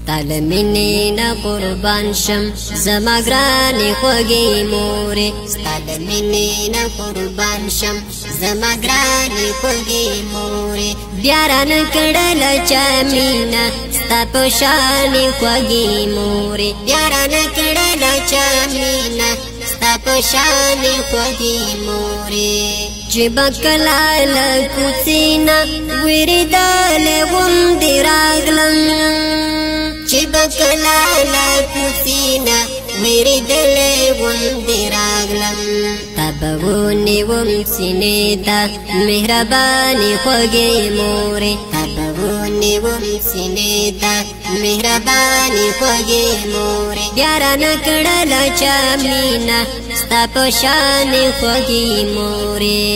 ستا له مینې نه قربان شم زما ګرانې خوږې مورې، ستا له مینې نه قربان شم زما ګرانې خوږې مورې. بیا رانه کړله چا مینه ستا په شان خوږې مورې، بیا رانه کړله چا مینه ستا په شان خوږې مورې. چې به کله له کوڅې نه وېرېدلې غوندې راغلم، چې به کله له کوڅې نه وېرېدلې غوندې راغلم، تا به ونیوم سینې ته مهربانې خوږې مورې، تا به ونیوم سینې ته مهربانې خوږې مورې. بیا رانه کړله چا مینه ستا په شان خوږې مورې،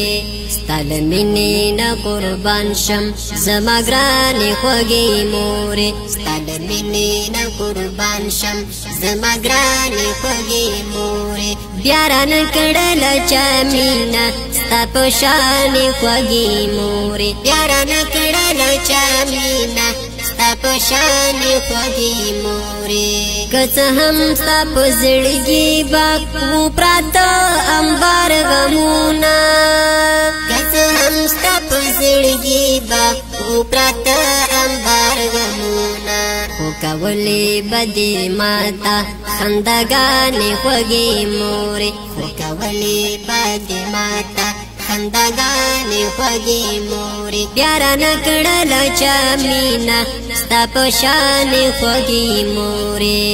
ستا له مینې نه قربان شم زما ګرانې خوږې مورې، ستا له مینې نه قربان شم زما ګرانې خوږې مورې. بیا رانه کړله چا مینه ستا په شان خوږې مورې، بیا رانه کړله چا مینه ستا په شان خوږې مورې. که څه هم ستا په زړګي به وو پراته انبار غمونه، که څه هم ستا په زړګي به وو پراته انبار غمونه، خو کولې به دې ماته خنداګانې خوږې مورې، خو کولې به دې ماته خنداګانې خوږې مورې. بیا رانه کړله چا مینه ستا په شان خوږې مورې،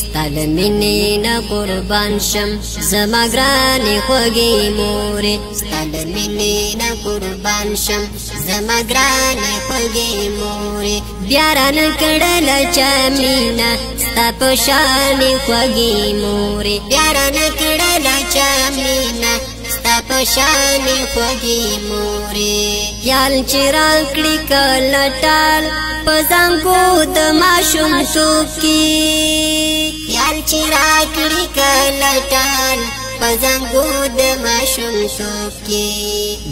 ستا له مینې نه قربان شم زما ګرانې خوږې مورې، ستا له مینې نه قربان شم زما ګرانې خوږې مورې. بیا رانه کړله چا مینه ستا په شان خوږې مورې، بیا رانه کړله چا مینه ستا په شان خوږې مورې. خیال چې راکړي کله ټال په زنګو د ماشومتوب کې، خیال چې راکړي کله ټال په زنګو د ماشومتوب کې،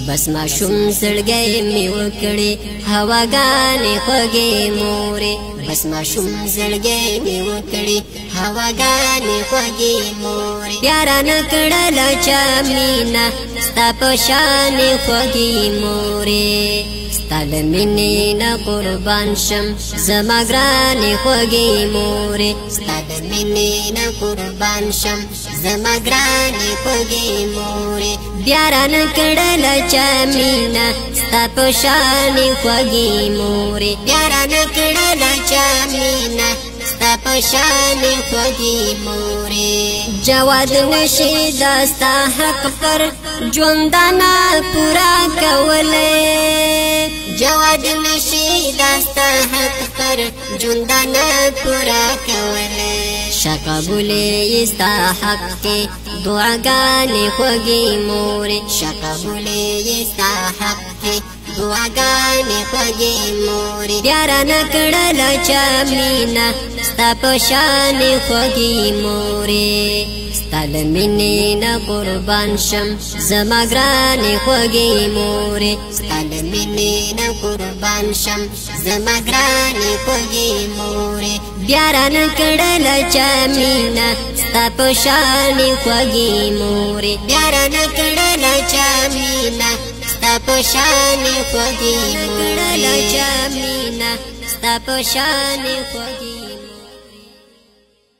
بس ماشوم زړګی مې وکړي هواګانې خوږې مورې، بس ماشوم زړګی مې وکړي هواګانې خوږې مورې. بیا رانه کړله چا مینه ستا په شان خوږې مورې، ستا له مینې نه قربان شم زما ګرانې خوږې مورې، ستا له مینې نه قربان شم زما ګرانې خوږې مورې. بیا رانه کړله چا مینه ستا په شان خوږې مورې، بیا رانه کړله چا مینه ستا په شان خوږې مورې. جواد نشي دا ستا حق پر ژوندانه پورا کولی، جواد نشي دا ستا حق پر ژوندانه پورا کولی، شه قبولې یې ستا حق کې دعاګانې خوږې مورې، شه قبولې یې ستا حق کې دعاګانې خوږې مورې. بیا رانه کړله چا مینه ستا په شان خوږې مورې، ستا له مینې نه قربان شم زما ګرانې خوږې مورې، ستا له مینې نه قربان شم زما ګرانې خوږې مورې. بیا رانه کړله چا مینه ستا په شان خوږې مورې، بیا رانه کړله چا مینه ستا په شان خوږې کړله مورې. چا مینه ستا په شان خوږې.